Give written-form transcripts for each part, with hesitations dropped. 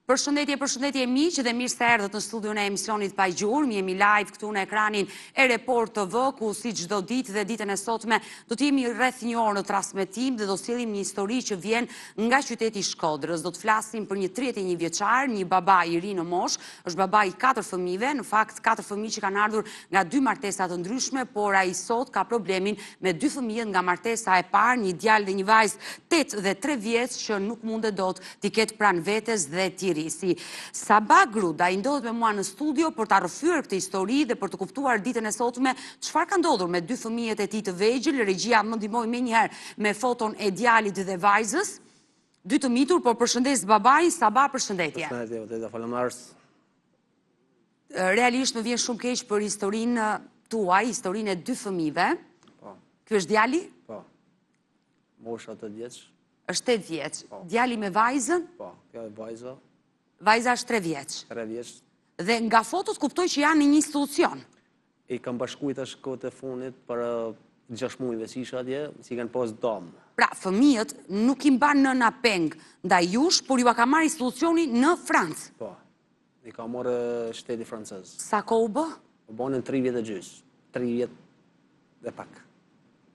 Përshëndetje, përshëndetje miq dhe mirë se erdhët në studion e emisionit Pa Gjurmë. Jemi live këtu në ekranin e Report TV, ku si çdo ditë dhe ditën e sotme do të jemi rreth një orë në transmetim dhe do sjellim një histori që vjen nga qyteti i Shkodrës. Do të flasim për një 31 vjeçar, një baba i ri në moshë, është baba i katër fëmijëve, në fakt katër fëmijë që kanë ardhur nga dy martesa të ndryshme, por ai sot ka problemin me dy fëmijët nga martesa e parë, një djalë dhe një vajzë 8 dhe 3 vjeç që nuk mundet dot t'i ketë pranë vetes dhe t'i rrisi. Saba Gruda i ndodhet me mua në studio për ta rrëfyer këtë histori dhe për të kuptuar ditën e sotme çfarë ka ndodhur me dy fëmijët e tij të vegjël. Regjia më ndihmoi menjëherë me foton e djalit dhe vajzës. Dy të mitur, por përshëndes babain, Saba përshëndetje. Përshëndetje, vërtet, faleminderit. Realisht më vjen shumë keq për historinë tuaj, historinë e dy fëmijëve. Po. Ky është djali? Po. Mosha 8 vjeç. Është 8 vjeç. Po. Djali me vajzën? Po, kjo e vajza. Vajza është 3 vjeç. 3 vjeç. Dhe nga fotot kuptoj që janë në një institucion. I kam bashku tash kohët e fundit para 6 muajve si isha atje, si kanë pas damë. Pra, fëmijët nuk i mban nëna peng ndaj jush, por jua ka marrë institucioni në Francë. Po. I ka marrë shteti francez. Sa kohë u bë? U bënë 3 vjet e gjysë. 3 vjet dhe pak.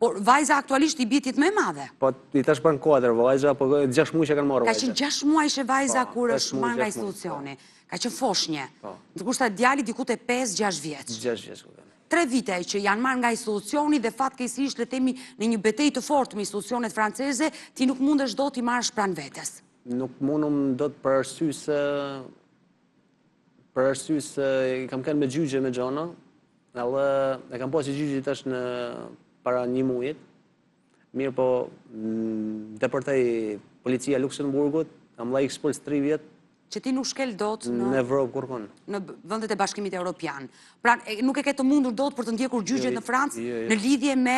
Por vajza aktualisht i bie të jetë më e madhe. Po, i tash bën kuadër vajza, po 6 muaj që kanë marrë Ka vajza. qenë 6 muajshe vajza Po, kur pesë është muaj, marrë nga gjashtë muaj, institucioni. Ka qenë foshnje. Po. Ndërkohë djali diku te 5-6 vjeç. 6 vjeç. ku kanë. 3 vite që janë marrë nga institucioni dhe fatkeqësisht le të themi në një betejë të fortë me institucionet franceze, ti nuk mundesh dot t'i marrësh pranë vetes. Nuk mundum dot për arsye se për arsye se i kam qenë me gjyqe me gjona, edhe e kam pasë gjyqi tash në para një mujit, mirë po mm, depërtoi policia e Luksemburgut, kam la ekspuls 3 vjet Që ti nuk shkel dot në në Evropë kurrkund. në vendet e Bashkimit Evropian. Pra, nuk e ke të mundur dot për të ndjekur gjyqet Jo, në Francë jo, jo. në lidhje me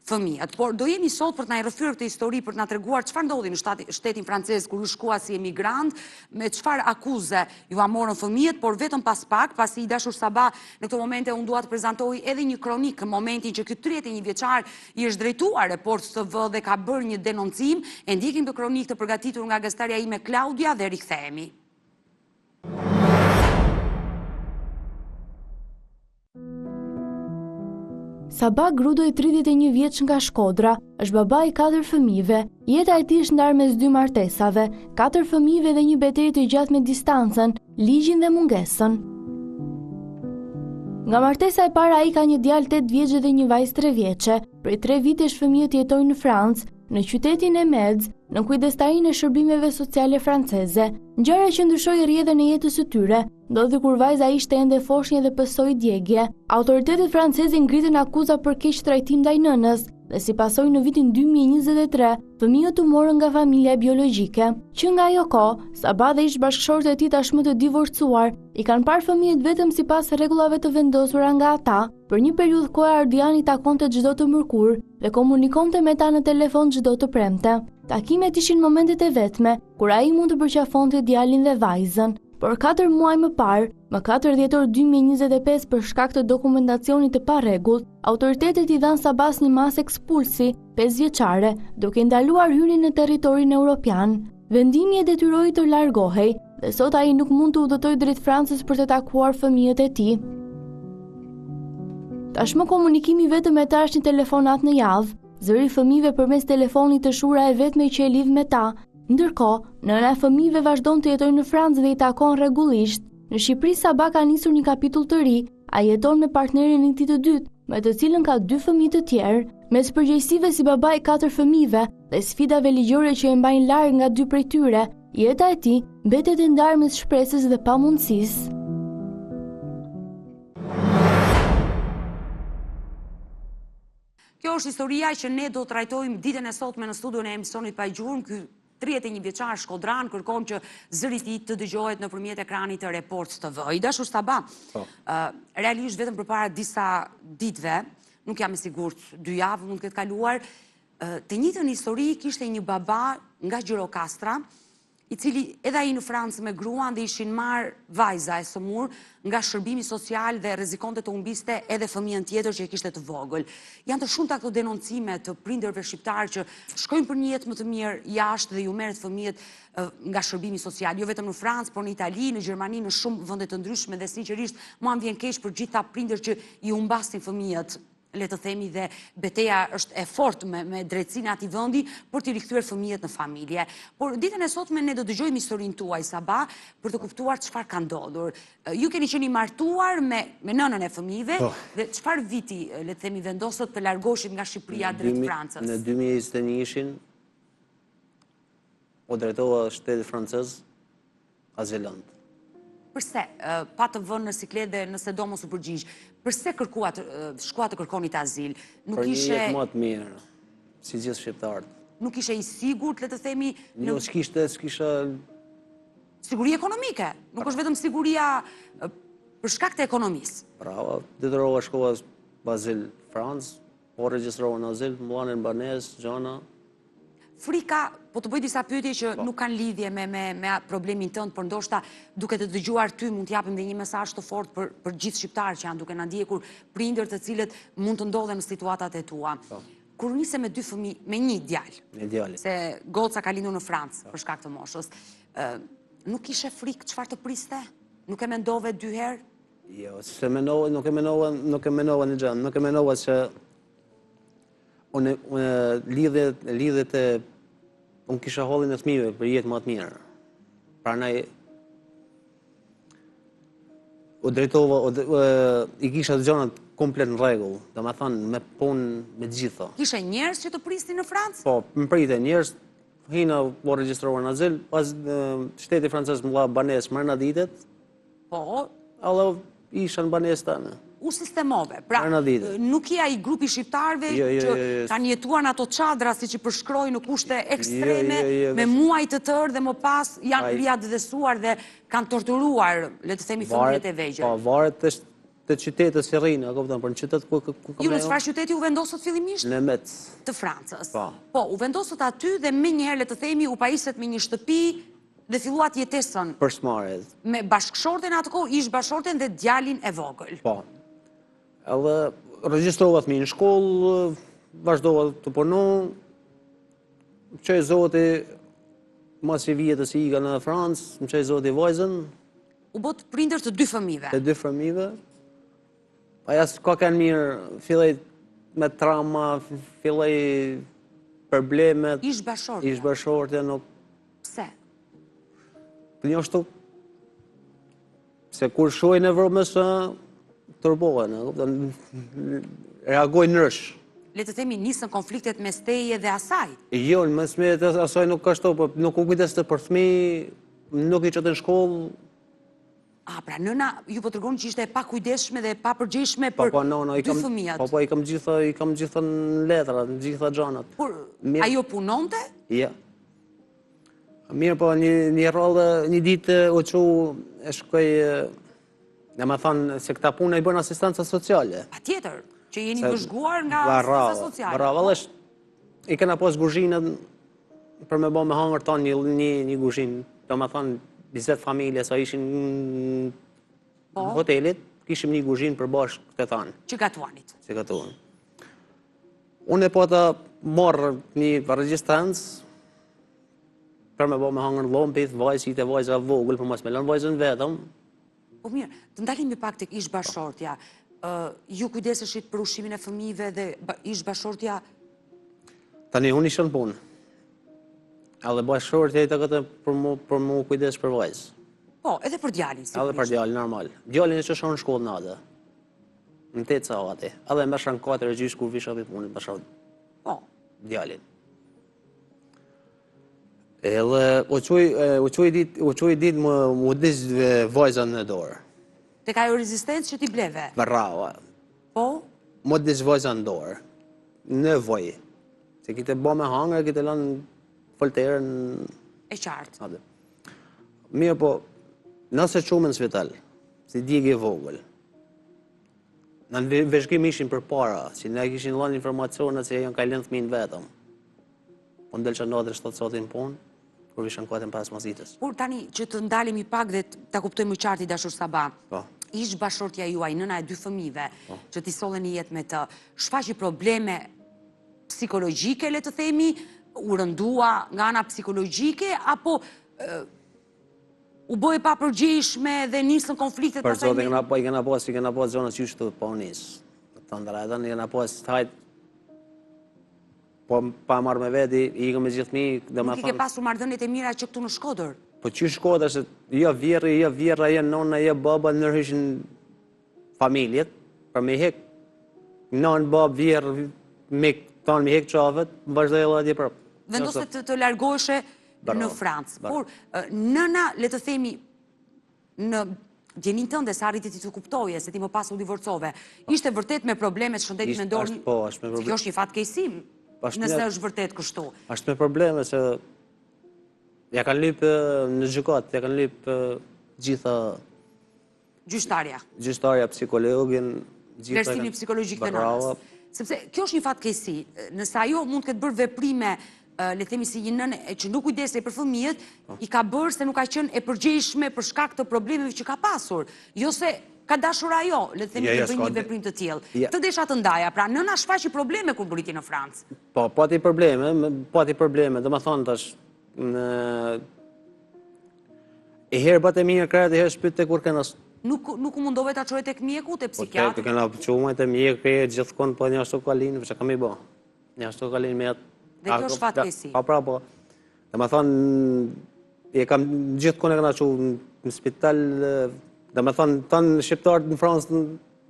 fëmijët. Por do jemi sot për të na i rrëfyer këtë histori, për të na treguar çfarë ndodhi në shtetin francez kur ju shkua si emigrant, me çfarë akuze jua morën fëmijët, por vetëm pas pak, pasi i dashur Saba, në këto momente unë dua të prezantoj edhe një kronikë në momentin që ky 31 vjeçar i është drejtuar Report TV dhe ka bërë një denoncim, e ndjekim këtë kronikë të përgatitur nga gazetarja ime Klaudia dhe rikthehemi. Saba Grudoj 31 vjeç nga Shkodra, është baba i katër fëmijëve. Jeta e tij është ndarë mes dy martesave, katër fëmijëve dhe një betejë të gjatë me distancën, ligjin dhe mungesën. Nga martesa e parë ai ka një djalë 8 vjeç dhe një vajzë 3 vjeçe. Prej 3 vitesh fëmijët jetojnë në Francë, në qytetin e Metz, në kujdestarinë e shërbimeve sociale franceze. Ngjarja që ndryshoi rrjedhën e jetës së tyre, ndodhi kur vajza ishte ende foshnje dhe pësoi djegie. Autoritetet franceze ngritën akuza për keqtrajtim ndaj nënës dhe si pasojë në vitin 2023, fëmijët u morën nga familja biologjike. Që nga ajo kohë, Saba dhe ish bashkëshortja e tij tashmë të divorcuar, i kanë parë fëmijët vetëm sipas rregullave të vendosura nga ata. Për një periudhë kohe Ardiani i takonte çdo të mërkurë dhe komunikonte me ta në telefon çdo të premte. Takimet ishin momentet e vetme kur ai mund të përqafonte djalin dhe vajzën. Por 4 muaj më parë, më 4 dhjetor 2025 për shkak të dokumentacionit të parregullt, autoritetet i dhanë Sabas një masë ekspulsi 5 vjeçare, duke i ndaluar hyrjen në territorin europian. Vendimi e detyroi të largohej dhe sot ai nuk mund të udhëtojë drejt Francës për të takuar fëmijët e tij. Tashmë komunikimi vetëm me ta është një telefonatë në javë. Zëri i fëmijëve përmes telefonit është ura e vetme që e lidh me ta. Ndërkohë, nëna e fëmijëve vazhdon të jetojë në Francë dhe i takon rregullisht. Në Shqipëri Saba ka nisur një kapitull të ri. Ai jeton me partnerin e tij të dytë, me të cilën ka dy fëmijë të tjerë. Mes përgjegjësive si baba i katër fëmijëve dhe sfidave ligjore që e mbajnë larg nga dy prej tyre, jeta e tij mbetet e ndarë mes shpresës dhe pamundësisë. Kjo është historia që ne do të trajtojmë ditën e sotme në studion e emisionit Pa Gjurmë. Ky 31 vjeçar shkodran kërkon që zëri i tij të dëgjohet nëpërmjet ekranit të Report TV. I dashur Saba, po. realisht vetëm përpara disa ditëve, nuk jam e sigurt, dy javë mund të ketë kaluar, të njëjtën histori kishte një baba nga Gjirokastra. I cili edhe ai në Francë me gruan dhe ishin marrë vajza e sëmurë nga shërbimi social dhe rrezikonte të humbiste edhe fëmijën tjetër që e kishte të vogël. Janë të shumta këto denoncime të prindërve shqiptarë që shkojnë për një jetë më të mirë jashtë dhe ju merret fëmijët nga shërbimi social, jo vetëm në Francë, por në Itali, në Gjermani, në shumë vende të ndryshme dhe sinqerisht mua më vjen keq për gjithë ata prindër që i humbasin fëmijët le të themi dhe beteja është e fortë me, me drejtësinë e atij vendi për t'i rikthyer fëmijët në familje. Por ditën e sotme ne do dëgjojmë historinë tuaj Sabah për të kuptuar çfarë ka ndodhur. Ju keni qenë i martuar me me nënën e fëmijëve po. dhe çfarë viti le të themi vendosët të largoheshit nga Shqipëria drejt Francës? Në 2021-shin u drejtova shtetit francez azilant. Përse, pa të vënë në siklet dhe nëse do mos u përgjigj, përse kërkuat, shkuat të kërkonit azil? Nuk Për një jetë më të mirë, si gjithë shqiptarët. Nuk ishe i sigurt, le të themi... Jo, s'kishte, s'kisha... Siguri ekonomike, nuk është vetëm siguria për shkak të ekonomisë. Bravo, detyrova shkova azil Francë, po regjistrova në azil, më lanë në banesë, gjana, Frika, po të bëj disa pyetje që po. nuk kanë lidhje me, me, me problemin tënd, por ndoshta duke të dëgjuar ty mund të japim dhe një mesazh të fortë për, për gjithë shqiptarët që janë duke na ndjekur, prindër të cilët mund të ndodhen në situatat e tua. Po. Kur nise me dy fëmijë, me një djalë, me djalë. se goca ka lindur në Francë po. për shkak të moshës, nuk kishe frikë çfarë të priste? Nuk e mendove dy herë? Jo, se mendova, nuk e mendova, nuk e mendova një gjë, nuk e mendova se Unë, unë lidhjet, lidhjet e unë kisha hallin e fëmijëve për jetë më të mirë. Prandaj u drejtova, u, i kisha gjërat komplet në rregull, domethënë me punë me gjitha. Kishe njerëz që të prisnin në Francë? Po, më pritën njerëz, hina u regjistrova në azil, pas shteti francez më dha banesë mrena ditet, Po. Edhe isha në banesë tane. U sistemove. Pra, nuk je ai grupi i shqiptarëve jo, jo, që jo, kanë jetuar në ato çadra, siç i përshkroi në kushte ekstreme, me muaj të tërë dhe më pas janë riatdhesuar dhe kanë torturuar, le të themi, fëmijët e vegjël. Po, varet të të qytetit si rrinë, a kupton, por në qytet ku ku kam Ju në çfarë qyteti u vendosët fillimisht? Në Metz. Të Francës. Po. Po, u vendosët aty dhe menjëherë le të themi u pajisët me një shtëpi Dhe filluat jetesën. Për s'mari. Me bashkëshorten atë kohë, ish bashkëshorten dhe djalin e vogël. Po. Edhe regjistrova fëmijën në shkollë, vazhdova të punu. Më çoi Zoti mas një vjetë si ika në Francë, më çoi Zoti vajzën. U bëtë prindër të dy fëmijëve. Të dy fëmijëve. Aja s'ka kanë mirë, filloi me trauma, filloi problemet. Ish bashkëshortja. Ish bashkëshortja nuk Pse? Për një ashtu, se kur shohin Evropën se tërbohen, reagojnë ndryshe. Le të themi nisën konfliktet mes teje dhe asaj? Jo, mes meje dhe asaj nuk ashtu, po nuk u kujdeste për fëmi, nuk i çonte në shkollë. A, pra nëna, ju po tregoni që ishte e pakujdesshme dhe e papërgjegjshme për po, po, dy fëmijët. Po, po, i kam gjitha, i kam gjitha në letra, në gjitha gjanat. Por, ajo punonte? Ja. Mirë, po, një, një rrallë, një ditë u çu, e shkoj, domethanë, se këta punë i bën asistenca sociale. Patjetër, që jeni vëzhguar nga asistenca sociale. Bravo, po. i kena pas guzhinën për me bo me hangër tanë një, një, një guzhinë, domethanë, 20 familje, sa ishin në po. hotelit, kishim një guzhinë për bashkë të tanë. Që gatuanit? Që gatuan. Unë e pata marrë një rezistencë, për me bo me hangër llompit, vajzë, i të vajza vogël, për mos me lënë vajzën vetëm. Po mirë, të ndalemi pak tek ish bashkëshortja. Ju kujdeseshit për ushqimin e fëmijëve dhe ish bashkëshortja... Tani, unë isha në punë. Edhe bashkëshortja i takon për mu, për mu kujdes për vajzë. Po, edhe për djalin, sigurisht. Edhe për djalin, normal. Djalin e çojsha në shkollë natën. Në 8 sahati. Edhe e merrsha në 4 e gjysë kur visha prej punit, merrsha po. djalin. Edhe u çoi u çoi ditë u çoi ditë më m'u digj vajza në dorë. Tek ajo rezistencë që ti bleve. Bravo. Po? M'u digj vajza në dorë. Në vojë. Se kishte bo me hangër, kishte lënë folterën... E qartë. Atë. Mirë po, nëse çume në spital, si djegie e vogël, Në vëzhgim ishin përpara, si na kishin lënë informacione se janë ka lënë fëmijën vetëm. Po unë delsha natën 7 sahati në punë. Kur visha në katën pas masditës. Por tani që të ndalemi pak dhe ta kuptojmë më qartë i dashur Sabah. Po. Ish bashkëshortja juaj, nëna e dy fëmijëve, po. që ti solle në jetë me të, shfaqi probleme psikologjike, le të themi, u rëndua nga ana psikologjike, apo u bë e papërgjegjshme dhe nisën konfliktet pastaj... Për zotin, po, i kena pas, i kena pas gjona qysh të po nis. Të ndrejtën, i kena pas, hajt, po pa marrë me veti, i ikëm me gjithë mi, dhe me Nuk i ke pasur marrëdhëniet e mira që këtu në Shkodër? Po që Shkodër, se jo vjerri, jo vjerra, jo nona, jo baba, ndërhyshin familjet, për me hek, nonë, babë, vjerr, mik, tonë me hek qafet, vazhdoj edhe atje prapë. Vendose të, të largoheshe në Francë. Por, nëna, le të themi, në dijeninë tënde, sa arriti ti të kuptoje, se ti më pas u divorcove, ishte vërtet me probleme të shëndetit mendor, po, është me probleme. Kjo është një fatkeqësi, nëse është vërtet kështu. Është me probleme, se ja kanë lypë në gjykatë, ja kanë lypë gjitha... Gjyqtarja. Gjyqtarja, psikologin, gjitha... Vlerësimi psikologjik të nënës. Sepse kjo është një fatkeqësi, nëse ajo mund të ketë bërë veprime le të themi si një nënë që nuk kujdesej për fëmijët, po. i ka bërë se nuk ka qenë e përgjegjshme për shkak të problemeve që ka pasur. Jo se ka dashur ajo, le të themi të bëjë një veprim të tillë. Këtë desha të ndaja, pra nëna shfaqi probleme kur mbërriti në Francë. Po, pati probleme, pati probleme, domethënë tash, në... E herë bëhet e mirë krejt, e herë s'pyt të kur këna... Nuk, nuk u mundove ta çoje tek mjeku, te po, psikiatri? Po, te kena çu te mjeku, gjithkund, po njashtu ka linë, që kam i bo. Njashtu ka linë me atë... Dhe kjo është fatkeqësi. Pa pra, po. Domethënë, e kam gjithkund e kena çu në spital, domethënë, tanë shqiptarët në Francë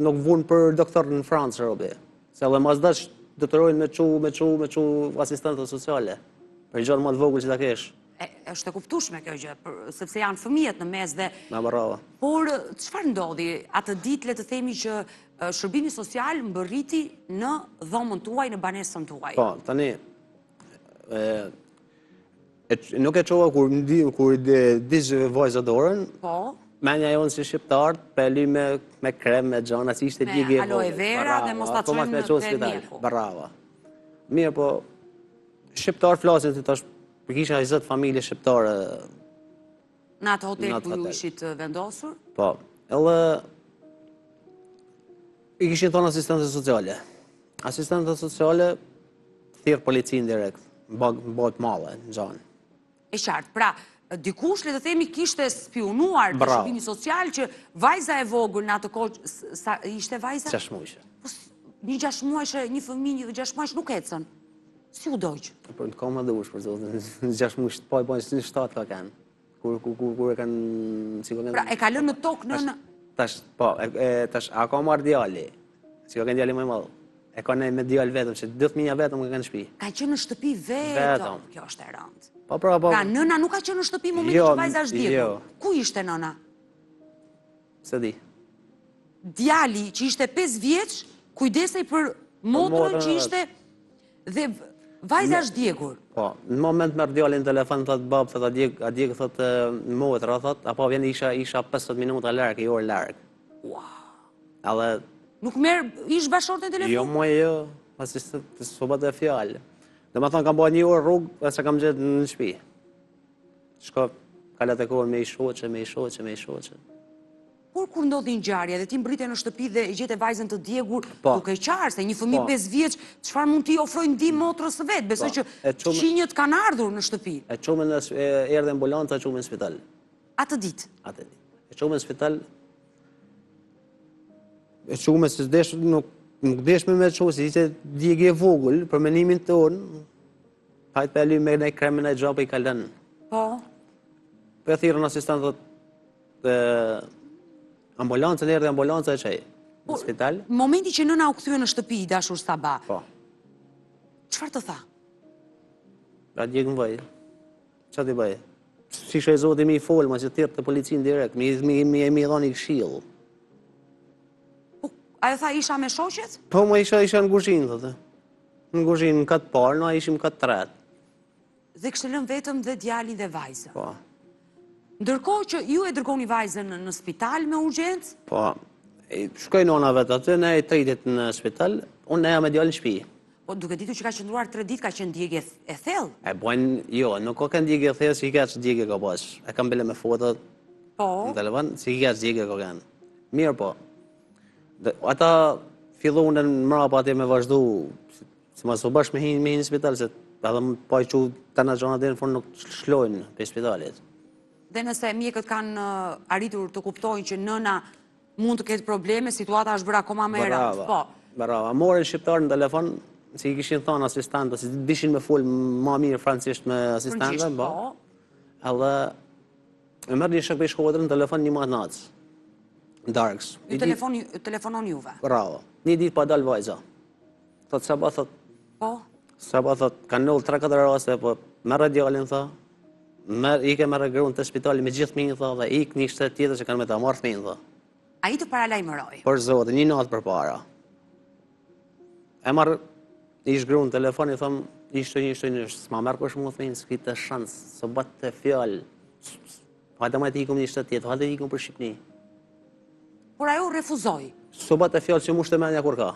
nuk vunë për doktor në Francë, robi. Se edhe mas dash detyrojnë me çu, me çu, me çu asistentët sociale. Për gjënë më të vogël që ta kesh. Është e kuptueshme kjo gjë, sepse janë fëmijët në mes dhe... Na bravo. Por, çfarë ndodhi? Atë ditë le të themi që shërbimi social mbërriti në dhomën tuaj, në banesën tuaj. Po, tani, nuk e çova kur, kur digj vajza dorën, po. Menja jonë si shqiptarët, pe lymë me, me krem, me gjana, si ishte djegie Me aloe vera dhe mos ta po çojmë në te mjeku. Bravo. Mirë, po, Shqiptarë flasin të tash, për kisha 20 familje shqiptare Në atë hotel ku ju ishit vendosur? Po, edhe i kishin thonë asistentët sociale. Asistentët sociale thirr policinë direkt, bëhet madhe, në gjanë. E qartë, pra, dikush le të themi kishte spiunuar te shërbimi social që vajza e vogël në atë kohë, sa ishte vajza? Gjashtëmujshe. Po, një gjashtëmuajshe, një fëmijë, një gjashtëmuajshe nuk ecën. Si u dogj? Po në koma dhe ushë, për zotin, në gjashtëmuajshe, po e po në shtatë ka kanë. Kur, kur, kur, kur e kanë, si ka kanë... Pra, e ka lënë në tokë në... Tash, po, e, tash, a ka marrë djali? Si ka kanë djali më i madh? E ka ne me djalë vetëm, që dy fëmija vetëm ka kanë në shtëpi. Ka qenë në shtëpi vetëm. Vetëm. Kjo është e rëndë. Po, pra, po. Pra, nëna nuk ka qenë në shtëpi momentin jo, që vajza është djegur. Jo. Ku ishte nëna? S'e di. Djali që ishte 5 vjeç, kujdesej për motrën që ishte dhe vajza është djegur. Po, në moment merr djali në telefon, thot babë, thot a djeg, a djeg, thot motra, thot, apo vjen isha, isha 50 minuta larg, një orë larg. Ua. Edhe... Nuk merr ish bashkëshortja në telefon? Jo, moj, jo, pasi s'u bë fjalë. Domethënë, kam bërë një orë rrugë, dhe s'e kam gjetë në shpi. Shko, kalat e kohën me i shoqe, me i shoqe, me i shoqe. Por kur ndodhi ngjarja dhe ti mbërrite në shtëpi dhe e gjete vajzën të djegur, po. duke qarë se një fëmijë 5 po. vjeç, çfarë mund t'i ofrojë ndihmë motrës së vet? Besoj po. që fqinjët kanë ardhur në shtëpi. E çumë në erdhi ambulanca, e çumë në spital. Atë ditë. Atë ditë. E çumë në spital. E çumë se s'desh nuk nuk desh me me çu, se ishte djegie e vogël për mendimin tonë. Hajt po e lymë me një krem me një gja po i kalon. Po. Po e thirrën asistentët dhe ambulancën, erdhi ambulanca e çoi në po, spital. Momenti që nëna u kthye në shtëpi, i dashur Sabah. Po. Çfarë të tha? Ra djeg në vaj. Ça t'i bëj? S'isha i zoti me i folë, ma që thirrte policinë direkt, mi, mi, mi, mi dhoni këshillë. Po, ajo tha isha me shoqet? Po, ma isha, isha në kuzhinë, thotë. Në kuzhinë, në kat parë, na ishim kat tretë. Dhe kishte lënë vetëm dhe djalin dhe vajzën. Po. Ndërkohë që ju e dërgoni vajzën në spital me urgjencë? Po. Shkoi nona vetë aty, ne i tretit në spital, unë neja me djalin në shtëpi. Po duke ditur që ka qëndruar 3 ditë ka qenë djegie e thellë. E bojnë, jo, nuk ka qenë djegie e thellë, si ka që djegie ka pas. E kam bile me foto po. në telefon, si ka që djegie ka qenë. Mirë po, dhe, ata filluan në mrapa atje me vazhdu, si ma së bashkë me hinë, me hinë në spital, se edhe më pa i çu të në gjona dhe në fund nuk shlojnë prej spitalit. Dhe nëse mjekët kanë arritur të kuptojnë që nëna Mund të ketë probleme, situata është bërë akoma më e rëndë. Po. Bravo. Morën shqiptarë në telefon, si i kishin thonë asistentët, si dishin me fol ma mirë francisht me asistentët, po. po. Edhe e merr një shok prej Shkodrës në telefon një matë natës. Darkës. Ju telefon, telefonon juve. Bravo. Një ditë pa dalë vajza. Thot Saba thot. Po. Saba thot, kanë ndodhur 3-4 raste, po merre djalin tha. Merr, ike merre gruan te spitali me gjithë fëmijën tha dhe ik një shtet tjetër që kanë me ta marrë fëmijën tha. Ai të paralajmëroi. Për zotin, një natë përpara. E marr ish gruan në telefon i thom, ishte një ishte një, s'ma merr kush mua fëmijën, s'ki të shans, s'u bëtë fjalë. Hajde më të ikum një shtet tjetër, hajde ikum për Shqipni. Por ajo refuzoi. S'u bëtë fjalë që mushte mendja kur ka.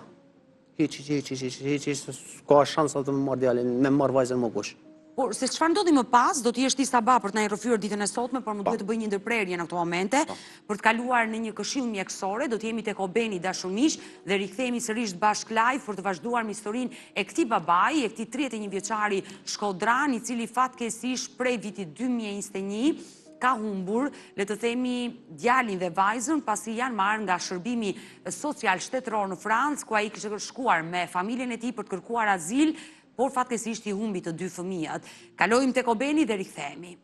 Hiç, hiç, hiç, hiç, hiç, hiç, hiç, s'ka shans të më marrë djalin, me marrë vajzën më kush. Por, se çfarë ndodhi më pas, do të jesh ti Saba për të na i rrëfyer ditën e sotme, por më duhet të bëj një ndërprerje në këto momente, për të kaluar në një këshillë mjekësore, do të jemi tek Obeni dashur miq dhe rikthehemi sërish bashkë live për të vazhduar me historinë e këtij babai, e këtij 31 vjeçari shkodran, i cili fatkeqësisht prej vitit 2021 ka humbur, le të themi, djalin dhe vajzën, pasi janë marrë nga shërbimi social shtetëror në Francë, ku ai kishte shkuar me familjen e tij për të kërkuar azil, por fatkeqësisht i humbi të dy fëmijët. Kalojmë tek Obeni dhe rikthehemi.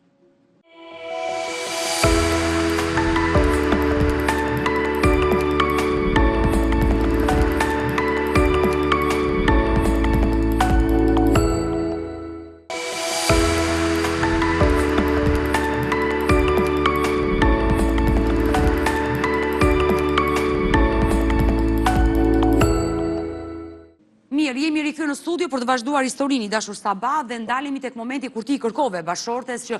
Mirë, jemi rikthyer në studio për të vazhduar historinë i dashur Saba dhe ndalemi tek momenti kur ti i kërkove bashkëshortes që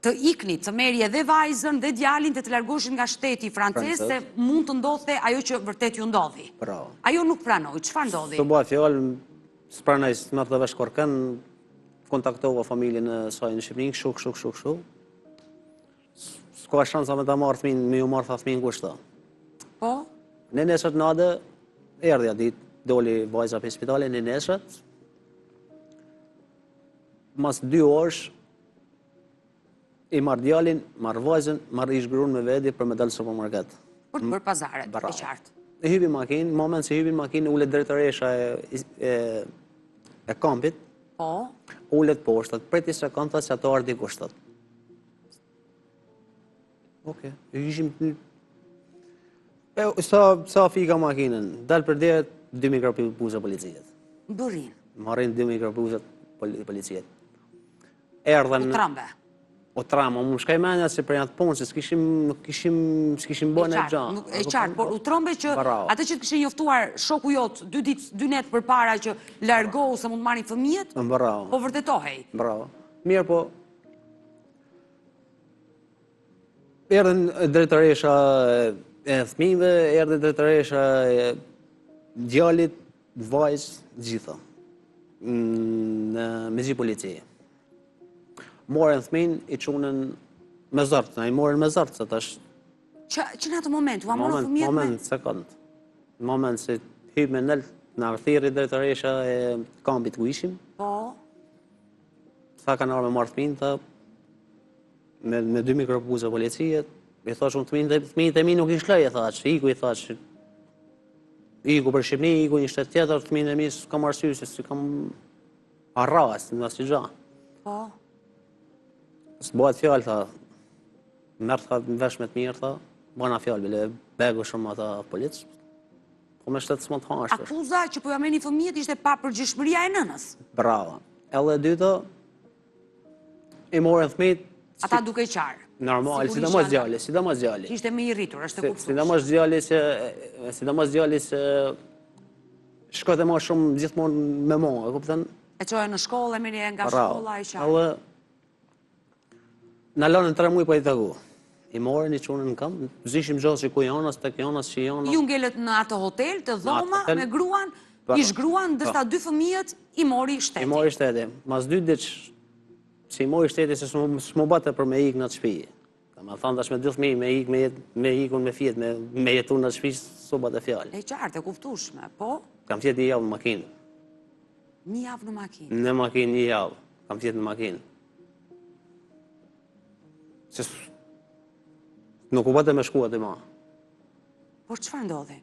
të iknit, të merrje dhe vajzën dhe djalin dhe të largoheshit nga shteti francez se mund të ndodhte ajo që vërtet ju ndodhi. Bravo. Ajo nuk pranoi, çfarë ndodhi? S'u bë fjalë, s'pranoi, s'merrte vesh kërkën, kontaktova familjen e saj në Shqipëri, kështu, kështu, kështu, kështu. S'ka shansa me ta marrë fëmin, me ju marrë tha fëmin kush tha. Po? Në nesër natë, erdhi atë ditë, doli vajza prej spitalit, në nesër, mas dy orësh, I marr djalin, marr vajzën, marr ish gruan me vedi për me dalë supermarket. Për të bërë pazaret, e qartë. E hypi makinë, në moment se hypi makinë, ulet drejtoresha e, e, e kampit. Po. Ulet poshtë, prit një sekond, tha se ato ardhë dikush, thotë. Oke, e ishim... E, sa, sa fika makinën, dal prej dere, dy mikrobuza policie. Mbërrijnë. Marrin dy mikrobuza policie. Erdhën... U trembe. U tremba, më shkoi mendja se për atë punë, se s'kishim, nuk kishim, s'kishim bërë një gja. E qartë, por u trembe që atë që të kishte njoftuar shoku jot dy ditë, dy netë përpara që largohu se mund të marrin fëmijët, Bravo. po vërtetohej. Bravo. Mirë, po, erdhën drejtoresha e fëmijëve, erdhën drejtoresha e djalit, Vajzë, gjitha. Në me gjithë polici. Morën fëmin, i çunën me zor, na i morën me zor, se tash... Që, që në atë moment, ua morën fëmijët me... Moment, sekond. Në moment, se hypë me nelt, na thirri drejtoresha e kampit ku ishim. Po. Tha kanë ardhë me marrë fëmin, tha, me, me dy mikrobuza policie, i thash unë fëmijët, fëmijët e mi nuk i shloj, i thash, iku i thash, Iku për Shqipni, iku një shtet tjetër, fëmijët e mi s'kam arsye se s'i kam arras, në asnjë gjë. Po. S'bohet fjalë, tha. Merr, tha, në vesh me të mirë, tha. Bëna fjalë, bile, begu shumë ata policë. Po me shtet s'mund të hash. Akuza që po ja merrni fëmijët ishte papërgjegjshmëria e nënës. Bravo. Edhe e dyta, I morën fëmijët... Ata duke qarë. Normal, sidomos djali, sidomos djali. Ishte më i rritur, është e kuptueshme. Sidomos djali se sidomos djali se shkonte më shumë gjithmonë me mua, e kupton? E çoje në shkollë, e merrje nga shkolla e qartë. Edhe na lanë tre muaj pa i taku. I morën i çunën në kamp, s'dishim gjë se ku janë, as tek janë, as që janë. Ju ngelët në atë hotel, te dhoma me gruan. Ish gruan, ndërsa po. dy fëmijët i mori shteti. I mori shteti. Mas dy ditësh, që i mori shteti, se s'mu bate për me ikë në atë shpi. Domethanë, tash me dy fëmijë, me ikë, me jetë, me ikun, me fjetë, me, me jetu në atë shpi, s'u bate fjalë. E qartë, e kuptushme, po? Kam fjetë një javë në makinë. Një javë në makinë? Në makinë një javë, kam fjetë në makinë. Se nuk u bate me shku aty ma. Por çfarë ndodhi?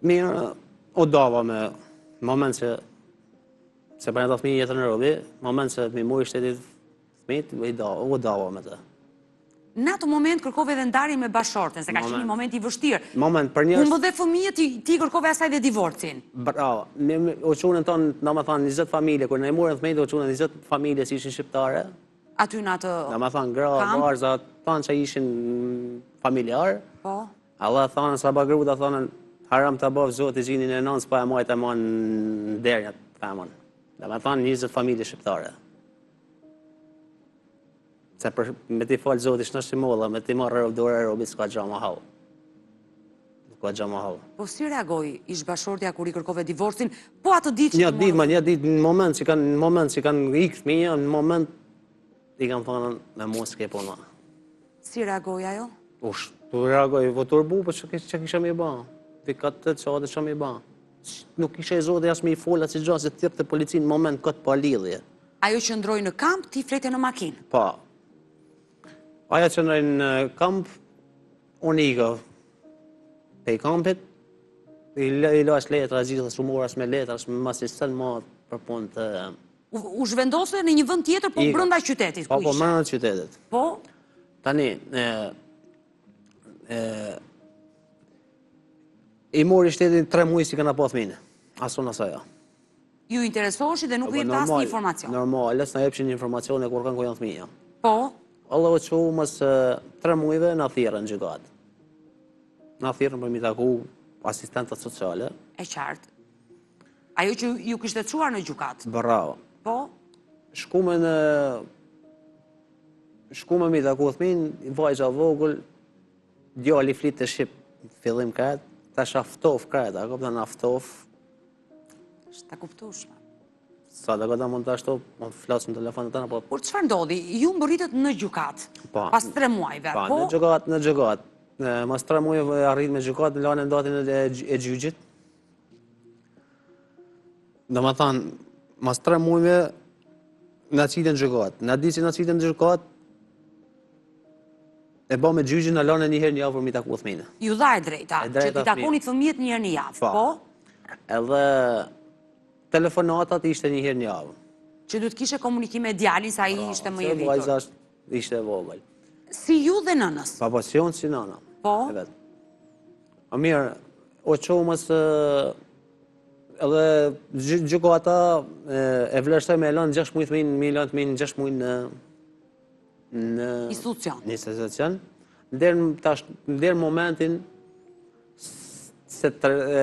Mirë, u dava me moment që se për ata fëmijë jetën e robi, moment që m'i mori shteti fëmijët, u dava, u dava me të. Në atë moment kërkove edhe ndarjen me bashkëshorten, se ka qenë një moment i vështirë. Moment, për një... Humbët dhe fëmijët, ti, ti kërkove asaj dhe divorcin. Bravo, u çunën tonë, domethanë, 20 familje, kur na i morën fëmijët, u çunën 20 familje që ishin shqiptare. Aty në atë Domethanë, gra, vajza, tanë që ishin familjarë. Po. Alla thanë, sa ba gruda, thanë, haram ta bëftë zoti gjinin e nënës, pa e majtë e ma në derë një femën. Domethanë, 20 familje shqiptare. Se për, me t'i falë zoti shnosh si molla, me t'i marrë rob dore robit, s'ka gja ma hall. Nuk ka gja ma hall. Po si reagoi ish bashkëshortja kur i kërkove divorcin, po atë ditë që Një ditë, ma një ditë, në moment që kanë, në moment që kanë ikë fëmija, në moment i kam thënë me mu s'ke punë ma. Si reagoi ajo? Ush, tu reagoi, po turbu, po që, që kisha me i ba? Ti ka të që atë që me i ba? Nuk isha i zoti as me i folë, as i gja, se thirrte policinë në moment këtë pa lidhje. Ajo qëndroi në kamp, ti flete në makinë? Po. Ajo qëndroi në kamp, unë ika pej kampit, i, i lash letra, gjithë, s'u mora as me letra, as me asnjë ma për punë të... U, u zhvendose në një vend tjetër, po brenda qytetit, po, po, brenda qytetit. Po? Tani, e, e, i mori shteti tre muj s'i kena pa fëmijën, as unë as ajo. Ju interesoheshit dhe nuk ju jepte asnjë informacion. Normal, s'na jepshin informacione kur kanë ku janë fëmija. Po? Allah u çu mas tre mujve na thirrën në gjykatë. Na thirrën për mi taku asistentat sociale. E qartë. Ajo që ju kishte çuar në gjykatë. Bravo. Po? Shkume në shkume mi taku fëmin, vajza vogël, djali flitte shqip, fillim krejt, tash aftof krejt, a kupton aftof, Është e kuptueshme. Sa dhe këta mund të ashtu, mund të flasim në telefon të tëna, po... Por çfarë ndodhi? Ju mbërritët në gjykatë, po. pas tre muajve, po? Po, në gjykatë, në gjykatë. Mas tre muajve arrit me gjykatë, në lanë datën e gjyqit. Domethanë, mas tre muajve, na qitën gjykatë. Na ditë që na qitën gjykatë, e ba me gjyqin na lanë një herë një javë për mi taku fëmijën. Ju dha e drejta, që t'i takonit fëmijët një herë në javë, po? po? Edhe telefonatat ishte një herë një javë. Që duhet kishe komunikim me djalin, se ai po, ishte më i rritur. Vajza ishte e vogël. Si ju dhe nënës? Po, po, si unë, si nëna. Po? E A mirë, o që mas edhe gjykata e vlerësoi me e lanë 6 mujë fëmijën, me i lanë fëmijën 6 mujë në në institucion. Në institucion. Deri në tash deri në momentin se të, e,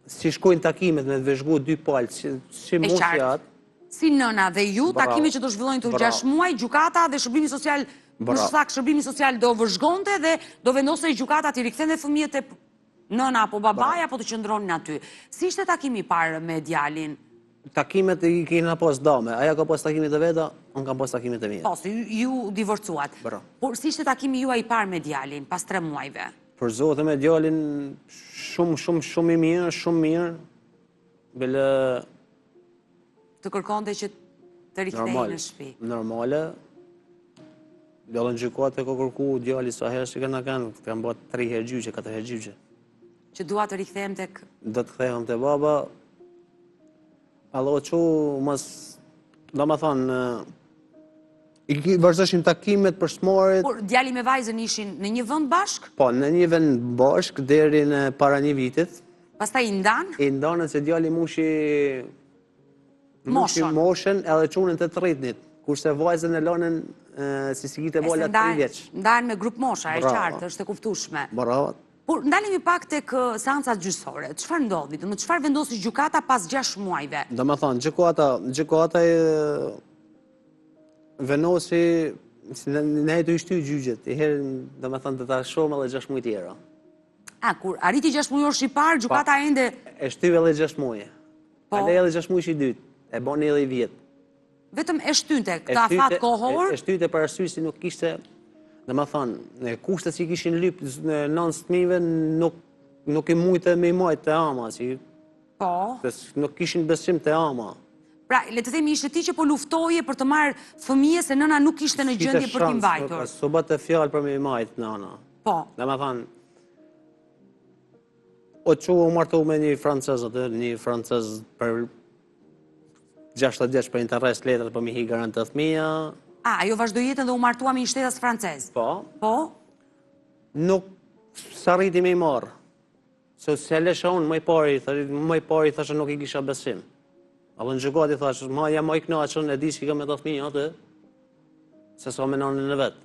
si shkojnë takimet me të vëzhgu dy palë, si, si mos jatë. Si nëna dhe ju, takimet që do zhvillojnë të 6 muaj, gjykata dhe shërbimi social, më saktë shërbimi social do vëzhgonte dhe do vendosej gjykata t'i rikthente fëmijët te nëna apo babaja apo të qëndronin aty. Si ishte takimi i parë me djalin? Takimet i kena pas dame, ajo ka pas takimet e veta, unë kam pas takimet e mia. Po, si ju divorcuat. Por si ishte takimi juaj i parë me djalin, pas tre muajve? Për zotin me djalin, shumë, shumë, shumë i mirë, shumë mirë. Bile... Të kërkonte që të rikthehej në shtëpi. Normale. Djalin gjykatë e ka kërku, djali sa herë që këna kanë, kanë bërë tri herë gjyqe, katër herë gjyqe. Që dua të rikthehem tek... Do të kthehem te baba, Allo, që mas, domethonë, i vazhdojshim takimet për smorit. Por, djali me vajzën ishin në një vend bashkë? Po, në një vend bashkë, deri në para një vitit. Pastaj i ndanë? I ndanë se djali mushi... Moshën. Moshën edhe çunën të të rritnit. Kurse vajzën e lanën si si kite bola 3 vjeç. Ndanë me grupmosha, e qartë, është e kuptushme. Bravo. Por, ndalemi pak tek seancat gjyqësore. Çfarë ndodhi? Domethënë çfarë vendosi gjykata pas 6 muajve? Domethonë, gjykata, gjykata e vendosi ne e të i shty gjyqet, i herë, domethonë, të ta shohim edhe 6 muaj tjera. A, kur arriti 6 mujorshi i parë, gjykata ende... E shtyu edhe 6 muje. Po. Ale edhe 6 mujshi i dytë, e boni edhe i vjetë. Vetëm e shtynte këtë afat kohor? E shtynte për arsye se nuk kishte, domethënë, në kushtet që kishin lyp nënës fëmijëve, nuk, nuk i mujte me i majtë te ama, si, po. nuk kishin besim te ama. Pra, le të themi ishte ti që po luftoje për të marrë fëmijë se nëna nuk ishte në gjendje për t'i mbajtur. S'u bëte fjalë për me i majtë nëna. Po. Domethënë, o që u martu me një francez atë, një francez për 60 vjeç për interes letrat për me hi garant te fëmija. A, ajo vazhdoi jetën dhe u martua me një shtetas francez? Po. Po? Nuk s'arriti me i marrë. Se s'e lësha unë, më i pari, më i pari, thashë nuk i kisha besim. Edhe në gjykatë i thashë, ma jam ma i knaqën, e di që i kam me ta fëmija atë, se sa me nanën e vet.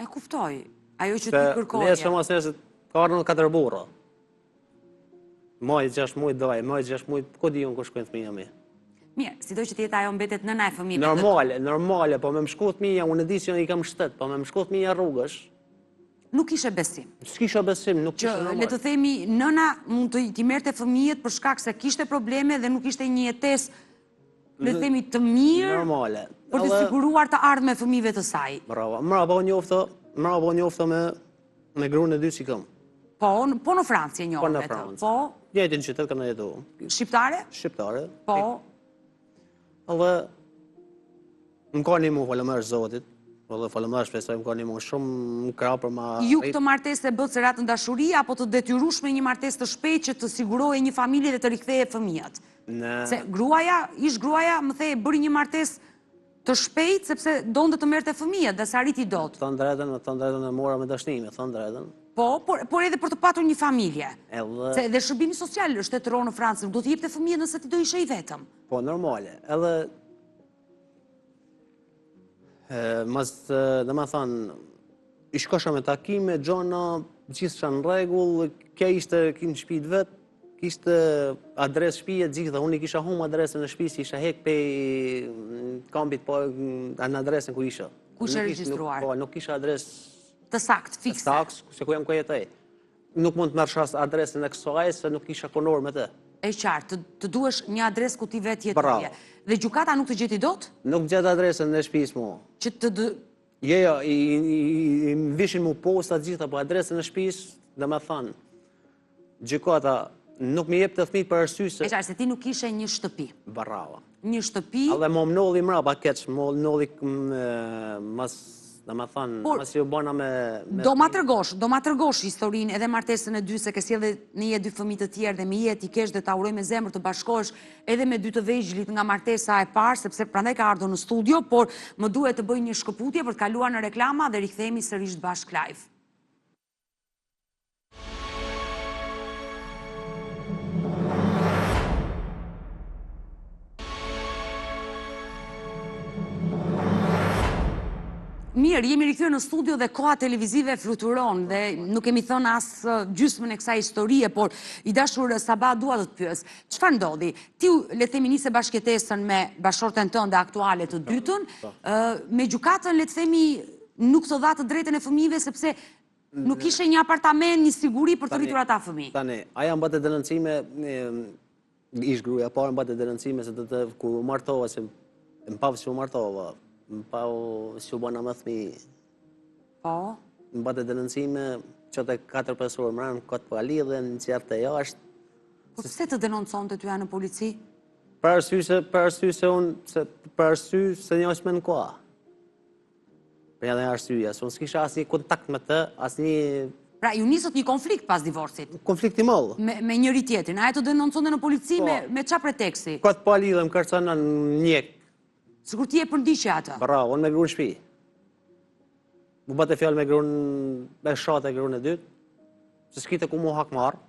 E kuptoj, ajo që ti kërkoje. Nesër mas nesër, ka ardhë në katër burra. Maj 6 mujt daj, maj 6 mujt, ku di unë ku shkojnë fëmija mi? Mirë, sido që të jetë ajo mbetet nëna e fëmijëve. Normale, normale, po me më shku fëmija, unë e di që i kam shtet, po me më shku fëmija rrugësh. Nuk kishe besim. S'kisha besim, nuk kisha normal. Që le të themi, nëna mund të t'i merrte fëmijët për shkak se kishte probleme dhe nuk ishte një jetesë le të themi të mirë. Normale. Për të siguruar të ardhmen e fëmijëve të saj. Bravo. Mrapa u njofta, mrapa u njofta me me gruan e dytë që kam. Po, po në Francë e njohur po në Francë. Po. Njëjtin qytet kanë jetu. Shqiptare? Shqiptare. Po. Edhe më ka nimu faleminderit Zotit, edhe faleminderit shpresoj më ka nimu shumë në krah për ma... Ju këtë martesë e bëtë se ratë në dashuri, apo të detyrueshme një martesë të shpejtë që të siguroje një familje dhe të riktheje fëmijët? Në... Se gruaja, ish gruaja, më the, bëri një martesë të shpejtë, sepse donte të merrte fëmijët dhe s'arriti dot. Thënë drejtën, thënë drejtën e mora me dashni, me thënë drejtën. Po, por, por edhe për të patur një familje. Edhe... Se edhe shërbimi social shtetëror në Francë, nuk do t'i jepte fëmijët nëse ti do ishe i vetëm. Po, normale. Edhe... Mas, domethënë, i shkosha me takime, gjona, gjithçka në rregull, kjo ishte në shpi të vet, kishte adresë shpije gjitha, unë i kisha hum adresën e shpisë, isha hek pej kampit, po, në adresën ku isha. Ku ishe regjistruar? Po, nuk kisha adresë të saktë, fikse. Të saktë, se ku jam ku jetoj. Nuk mund të merrsha as adresën e kësaj, se nuk isha konor me të. E qartë, të duhesh një adresë ku ti vetë jetoje. Dhe gjykata nuk të gjeti dot? Nuk gjeti adresën e shpisë mu. Që të dë... Jo, jo, i, i, i, i vishin mu posta gjitha, po adresën e shpisë, domethënë, gjykata nuk më jepte fëmijët për arsye se... E qartë, se ti nuk kishe një shtëpi. Bravo. Një shtëpi... Edhe më ndodhi mrapa keq, më ndodhi mas, domethënë, masi u bëna me... Do ma tregosh, do ma tregosh historinë edhe martesën e dytë, se ke sjellë në jetë dy fëmijë të tjerë dhe me jetë i kesh dhe ta uroj me zemër të bashkohesh edhe me dy të vegjlit nga martesa e parë, sepse prandaj ka ardhur në studio, por më duhet të bëj një shkëputje për të kaluar në reklama dhe rikthehemi sërish bashkë live. Mirë, jemi rikthyer në studio dhe koha televizive fluturon dhe nuk kemi thënë as gjysmën e kësaj historie, por i dashur Sabah dua të të pyes, çfarë ndodhi? Ti le të themi nise bashkëjetesën me bashkëshorten tënde aktuale të dytën, po. me gjykatën le të themi nuk të dha të drejtën e fëmijëve sepse nuk kishe një apartament, një siguri për të rritur ata fëmijë. Tani, aja më bënte denoncime, ish gruaja e parë më bënte denoncime se të të kur u martova se më pau si u martova, më pau si u bëna me fëmijë. Po. Më bënte denoncime që të 4-5 orë mrena, kot pa lidhje, më nxjerrte jashtë. Po pse të denonconte ty në polici? Për arsye se, për arsye se unë, se, për arsye se një është me në koha. Për një dhe arsye, se unë s'kisha asnjë kontakt me të, asnjë... Pra, ju nisët një konflikt pas divorcit? Konflikt i madh. Me, me njëri tjetrin, ajo të denonconte në polici po. me, me ça preteksti? Kot pa lidhje, më kërcënon në njek. Sikur ti e përndiqe atë? Bravo, unë me grun n'shpi. Mu bëte fjalë me grun, me shate grun e dytë, se s'kite ku mu hakmarrë,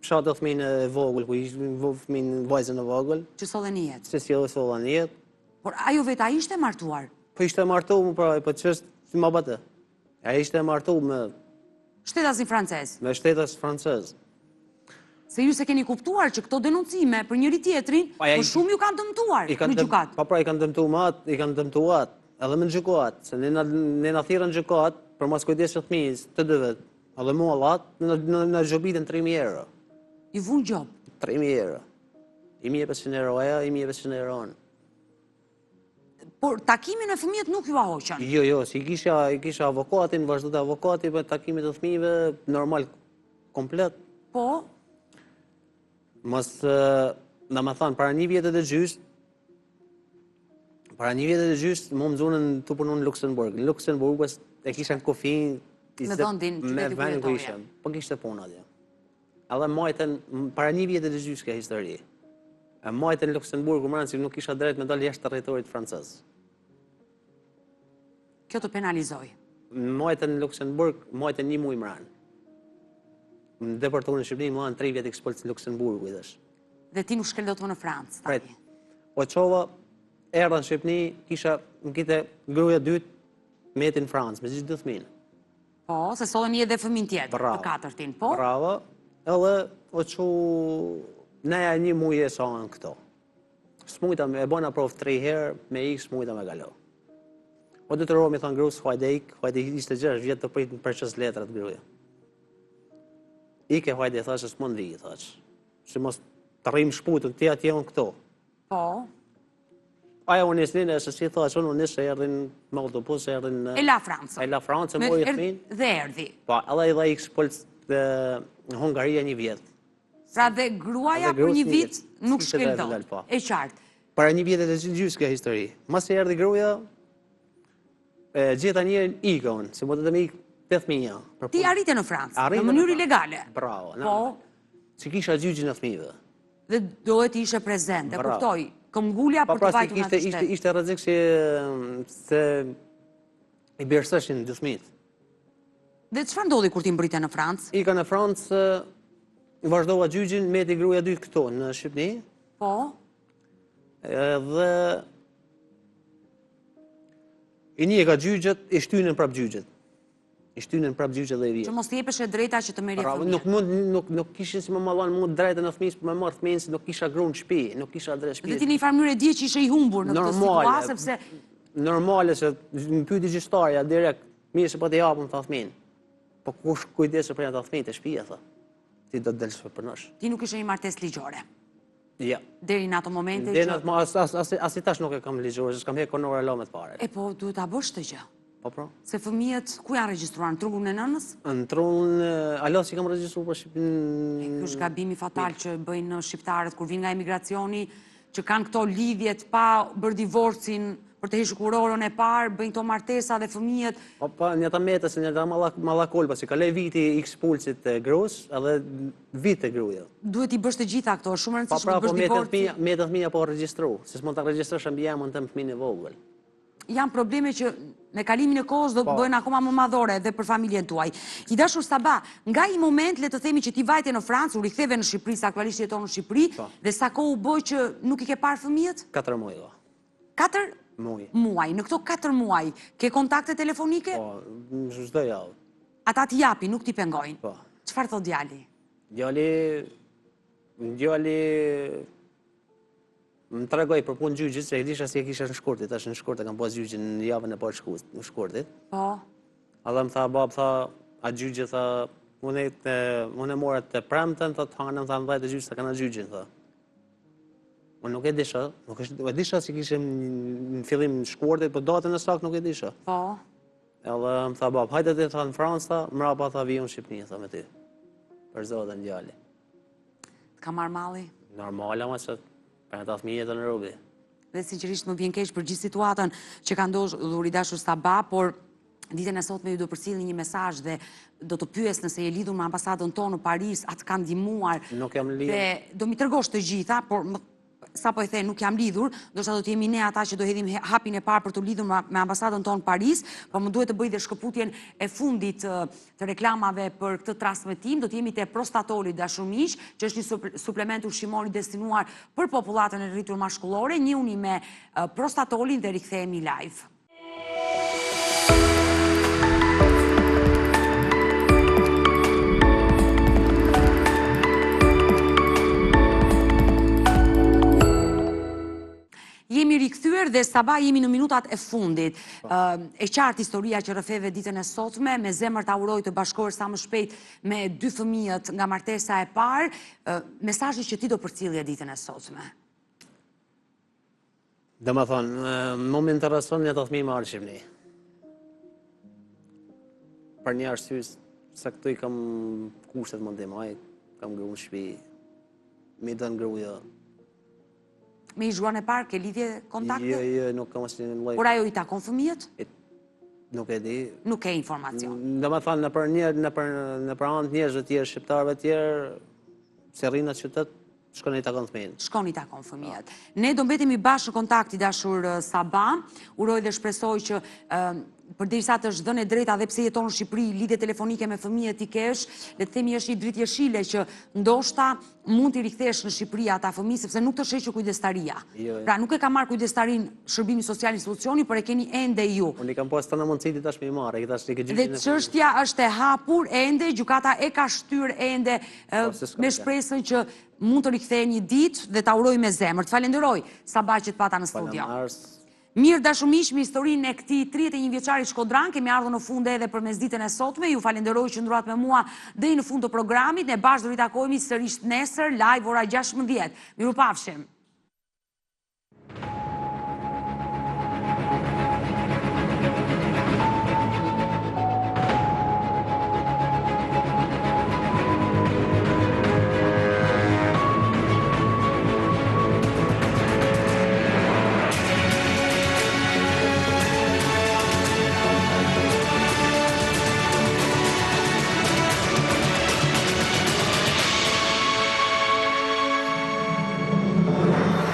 shate fëmin e vogël, ku ishte fëmin vajzën e vogël. Që solle në jetë? Se si edhe solla në jetë. Por ajo vetë, a ishte martuar? Po ishte martu, më pra, po që si ma bëte? A ishte martu me... Shtetasin francez? Me shtetas francez. Se ju s'e keni kuptuar që këto denoncime për njëri tjetrin, po më shumë ju kanë dëmtuar në gjykatë. Po pra, i kanë dëmtu më atë, i kanë dëmtu atë, edhe me në gjykatë, se ne na thirrën në gjykatë. Për moskujdesje të fëmijës, të dyve, edhe mua lat, në në gjobitën 3000 euro. I vunë gjobë? 3000 euro. 1500 euro ajo, 1500 euro unë. Por takimin me fëmijët nuk jua hoqën? Jo, jo, si kisha, i kisha avokatin, vazhdoi avokati për takimet e fëmijëve, normal, komplet. Po? Mas, domethanë, para një vjetë dhe gjysë, para një vjetë dhe gjysë, mu më zunën tu punu në Luxemburg. Në Luxemburg, e kisha në kufi... Me vendin, me vendin ku isha. Po kishte punë atje. Edhe majtën, para një vjetë dhe gjysë kjo histori. E majtën në Luxemburg, u mranë si nuk kisha drejt me dalë jashtë territorit francez. Kjo të penalizoi? Majtën në Luxemburg, majtën një muj mranë. Më deportuan në Shqipëri, më lanë 3 vjet ekspuls në Luxemburg, i dhash. Dhe ti nuk shkel dot më në Francë, tani? Pret. O çova, erdha në Shqipëri, kisha, më kite gruaja dytë, meti në Francë, me gjithë dy fëmijën. Po, se solle një edhe fëmijën tjetër, të katërtin, po? Bravo, edhe o çu, neja një muj e sa në këto. S'mujta me, e bona provë tri herë, me ikë, s'mujta me kalu. O detyrohem i thonë grus, hajde ik, hajde ishte gjashtë vjet tu prit në proces letrat gruja. Ike, hajde, thashë, s'mund vi, thashë. Se mos të rrimë shputën, ti atje unë këto. Po. Aja unë nisnin, e se si thashë, unë nisë, erdhin me autobus, erdhin... E la Francën. E la Francën, mori fëmin. Dhe erdhi. Po, edhe i dha ekspuls në Hungaria një vjet. Pra dhe gruaja për një vit nuk shkel dot. Po. E qartë. Para një vjetë e gjysë kjo histori. Masi erdhi gruaja, e gjeta njërin ika unë, se më të të me ikë te fëmija. Ti arrite në Francë, në mënyrë ilegale. Bravo. Po. Si kisha gjyqin e fëmijëve. Dhe dohet të ishe prezent, e kuptoj. Këmbëngulja po, për të pra, vajtur në atë shtet. Ishte rrezik që se i birësoshin dy fëmijët. Dhe çfarë ndodhi kur ti mbërrite në Francë? Ika në Francë, vazhdova gjyqin, meti gruaja dytë këtu në Shqipëni. Po. Edhe i ndjeka gjyqet, i shtynën prap gjyqet. I shtynën prap gjyqet dhe i vjet. Që mos të jepeshe drejta që të merrje fëmijën. Nuk mund nuk nuk kishin si më ma dhanë mu drejtën e fëmijës për me marrë fëmijën se nuk kisha gru në shtëpi, nuk kisha adresë shtëpi. Dhe ti në një farë mënyrë e dije që ishe i humbur në këtë situatë sepse normale se më pyeti gjyqtarja direkt, mirë se po t'i japim tha fëmijën. Po kush kujdeset për ata fëmijë te shtëpia tha. Ti do të delsh për punosh. Ti nuk ishe një martesë ligjore. Ja. Deri në ato momente që... Deri në ato, as, as, as, as i tash nuk e kam ligjore, se s'kam hek konorë hala me të pare. E po, duhet ta bësh këtë gjë. Po, po. Se fëmijët, ku janë regjistruar, në trungun e nënës? Në trungun, hala s'i kam regjistruar për Shqipëri... Ky është gabimi fatal që bëjnë shqiptarët, kur vijnë nga emigracioni, që kanë këto lidhjet pa bërë divorcin, për të hequr kurorën e parë, bëjnë këto martesa dhe fëmijët. Po, po, një ta meta, se një ta mallakol, pasi kaloi viti i ekspulsit të grus, edhe vit te gruja. Duhet t'i bësh të gjitha këto, është shumë e rëndësishme të bësh divorcin. Po, pra, po, metën fëmija pa regjistru, se s'mund ta regjistrosh mbiemrin tem fëmijën e vogël. Janë probleme që me kalimin e kohës do të po. bëhen akoma më madhore edhe për familjen tuaj. I dashur Saba, nga ai moment le të themi që ti vajte në Francë, u riktheve në Shqipëri, se aktualisht jeton në Shqipëri, po. dhe sa kohë u bë që nuk i ke parë fëmijët? 4 muaj. Po. 4 muaj. Muaj. Në këto 4 muaj, ke kontakte telefonike? Po, çdo javë. Ata t'i japin, nuk t'i pengojnë? Po. Çfarë thotë djali? Djali, djali më tregoi për punë gjyqit, se e disha si e kisha në shkurtit, tash në shkurt e kam pas gjyqin në javën e parë shkurt, në shkurtit. Po. Edhe më tha, babë, tha, a gjyqi, tha, unë e, unë e mora të premten, tha, të hanën, tha, në dhjetë e gjysë, tha, kanë gjyqin, tha. Unë nuk e disha, nuk e disha si kishim në fillim në shkurtit, po datën e saktë nuk e disha. Po. Edhe më tha, babë, hajde ti, tha, në Francë, tha, mrapa, tha, vi unë në Shqipëni, tha, me ty. Për zotin, djali. Të ka marrë malli? Normal, ama që për ata fëmijë jeton robi. Dhe sinqerisht më vjen keq për gjithë situatën që ka ndodhur i dashur Saba, por ditën e sotme ju do përcillni një mesazh dhe do të pyes nëse je lidhur me ambasadën tonë në Paris, a të kanë ndihmuar. Nuk jam lidhur. Dhe do m'i tregosh të gjitha, por më, sapo e the nuk jam lidhur, ndoshta do të jemi ne ata që do hedhim hapin e parë për t'u lidhur me ambasadën tonë në Paris, po më duhet të bëj dhe shkëputjen e fundit të reklamave për këtë transmetim, do të jemi te Prostatoli dashur miq, që është një suplement ushqimor i destinuar për popullatën e rritur mashkullore, njihuni me Prostatolin dhe rikthehemi live. Jemi rikthyer dhe Sabah jemi në minutat e fundit. Po. E qartë historia që rrëfeve ditën e sotme, me zemër ta uroj të bashkohesh sa më shpejt me dy fëmijët nga martesa e parë, mesazhi që ti do përcillje ditën e sotme. Domethënë, mu më intereson një ata fëmijë me ardhë Shqipni. Për një arsye, se këtu i kam kushtet më ndihmoj, kam gru në shpi, m'i don gruja. Me ish gruan e parë, ke lidhje kontakte? Jo, jo, nuk kam asnjë lloj. Por ajo i takon fëmijët? Nuk e di. Nuk ke informacion. Domethënë, nëpër një, nëpër, nëpër anë të njerëzve tjerë, shqiptarëve tjerë, se rrinë atë qytet, shkon i takon fëmijët. Shkon i takon fëmijët. Ne do mbetemi bashkë në kontakt i dashur Sabah. Uroj dhe shpresoj që përderisa të është dhënë e drejta dhe pse jeton në Shqipëri, lidhje telefonike me fëmijët t'i kesh, le të themi është një dritë jeshile që ndoshta mund t'i rikthesh në Shqipëri ata fëmijë sepse nuk të është hequr kujdestaria. Jo, jo. Pra nuk e ka marrë kujdestarinë shërbimi social institucioni, por e keni ende ju. Unë i kam pas të në mundësi tash me i marrë, e tash i Dhe çështja është e hapur ende, gjykata e ka shtyrë ende po, me shpresën që mund të rikthehen një ditë dhe ta uroj me zemër. Të falenderoj Sabah që të pata në studio. Mirë dashur miq, me historinë e këtij 31 vjeçari shkodran kemi ardhur në fund edhe për mesditën e sotme. Ju falenderoj që qëndruat me mua deri në fund të programit. Ne bashkë do ritakohemi sërish nesër live ora 16. Mirupafshim.